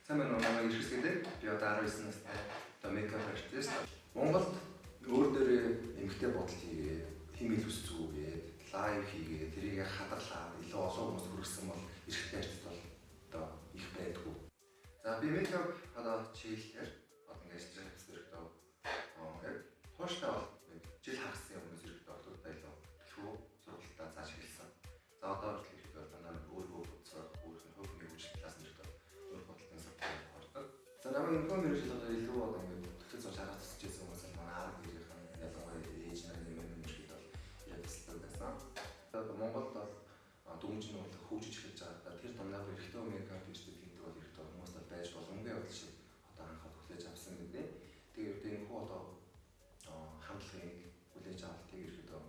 Сайн байна уу? Намайг Эрхэс гэдэг. Би одоо 19 настай одоо makeup artist. Монголд өөр дээрээ эмэгтэй бодолт хийгээд, хиймэл үс зүүгээд, live хийгээд, тэрийг хадгалаад илүү олон хүмүүс хүргэсэн бол эрэгтэй артист бол одоо их байдгүй. За, би makeup одоо чиглэлээр одоо ингэж ажиллаж байгаа хэрэгтэй. Яг тууштай бол нэг жил хагасны өмнөөс эрэгтэй охидуудаа илүү түлхүү сургалтаа зааж эхэлсэн. За, одоо хүртэл ихэд бол дандаа нэг өөрөө бодсоор өөрөх нь хувь хүний хөгжил талаас нь ихэд өөр бодолтын сургалтанд ордог. За, намайг энэхүү мэргэжил одоо илүү одоо ингээд төтөл зурж харах тусч байсан хүмүүс бол манай аав гэрийнхэн, ялангуяа ээж нар юм мэргэжил бол ирээд тусалдаг байсан. Одоо Монголд бол дүнж нь бол хөгжиж эхэлж байгаа. Тэр дундаа эрэгтэй makeup artist гэдэг бол эрэгтэй хүмүүс бол байж боломгүй явдал шиг одоо анх хүлээж авсан гэдэг. Тэгээд энэ хүү одоо хандлагыг хүлээж авалтыг ерөөдөө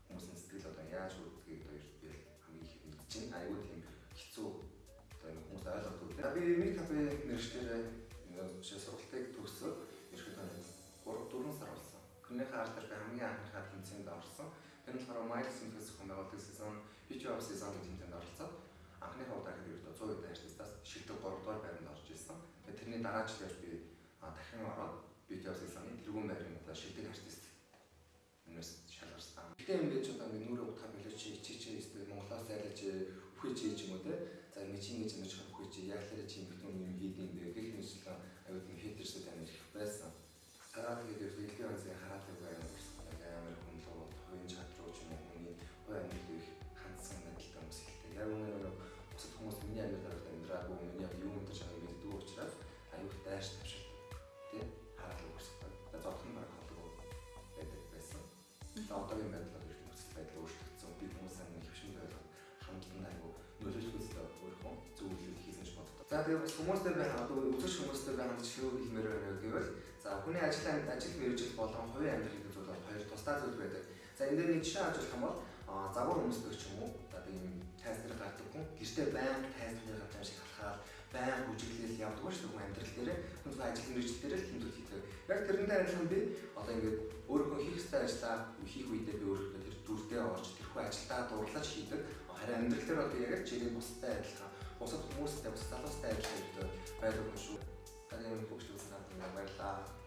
хүмүүсийн сэтгэл одоо яаж хүрдгийг одоо би хамгийн их мэдэж байна. Айгүй тийм хэцүү одоо энэ хүмүүс ойлгодог. Би makeup-ын мэргэжлээрээ жишээ сургалтыг төгсөөд ерөөдөө 3 4 сар болсон. Тэрнийхээ ардаар би хамгийн анхныхаа тэмцээнд орсон. Тэр нь болохоор Miles Smith зохион байгуулдаг season Beauty of Season гэх тэмцээнд оролцоод анхныхаа удаа ихэд ерөөдөө 100% артистаас шилдэг 3 дугаар байранд орж ирсэн. Тэгээд тэрний дараа жилээр би дахин ороод Beauty of Season-ы тэргүүн байрны одоо шилдэг артист өнөөс шалгарсан. Гэтэ юм байж одоо ингэ нүрээ утгаа болооч чи чи чи Монголоос зайлаж үхэж чи юм уу те. За, ингэ чи ингэж ингэж үхэж чи яг л чи эмэгтэй юм хийд юм бэ гэх мэтчлэн аюул тийм haters үүд амар их байсан. Сараад тэгээд ерөөсөө элдвийн онцгийн хараад байгаа амар хүнлэг хувийн чадвар руу ч юм уу хүний хувь амьдрал их хандсан байдалтай хүмүүс хэлдэг. Яг үнэ нэг бусад хүмүүс миний амьдралаар амьдраагүй, миний яг юу мэдэж байгааг мэддэг учраас аюул дайрч тавшилдаг. Тэ хараад өгсөхгүй. Зодох нь баг холдгоо байдаг байсан. Тэгээ одоогийн байдлаар их нөхцөл байдал өөрчлөгдсөн. Би хүмүүсээ нэг хөвшөнд ойлгоод хандлан аюу нөлөөлөх үзлээ өөрийнхөө зөвлөлт хийсэн ч боддог. За, тэгээ бас хүмүүстэй би одоо үзэгч хүмүүстэй би хандж юу хэлмээр байна гэвэл, за, хүний ажил ажил мэргэжил болон хувийн амьдрал гэдэг зүйл бол хоёр тусдаа зүйл байдаг. За, энэ дээр нэг жишээ авч болох юм бол загвар өмсдөг ч юм уу. За, тийм тайз дээр гардаг хүн гэртээ байнга тайз дээр гарч юм шиг халахаал байнга бүжиглээл явдаг шүү дээ, хүн амьдрал дээр хүн зөвхөн ажил мэргэжил дээр л тийм зүйл хийдэг. Яг тэрнтэй адилхан би одоо ингээд өөрийнхөө хийх ёстой ажлаа хийх үедээ би өөрийнхөө тэр дүрдээ орж тэрхүү ажилдаа дурлаж хийдэг. Харин амьдрал дээр бол би яг чигээр бусдад адилхан, бусад хүмүүстэй, бусад залуустай адилхан байдаг юм шүү. Таны хөгжил үзсэн надад баярлалаа.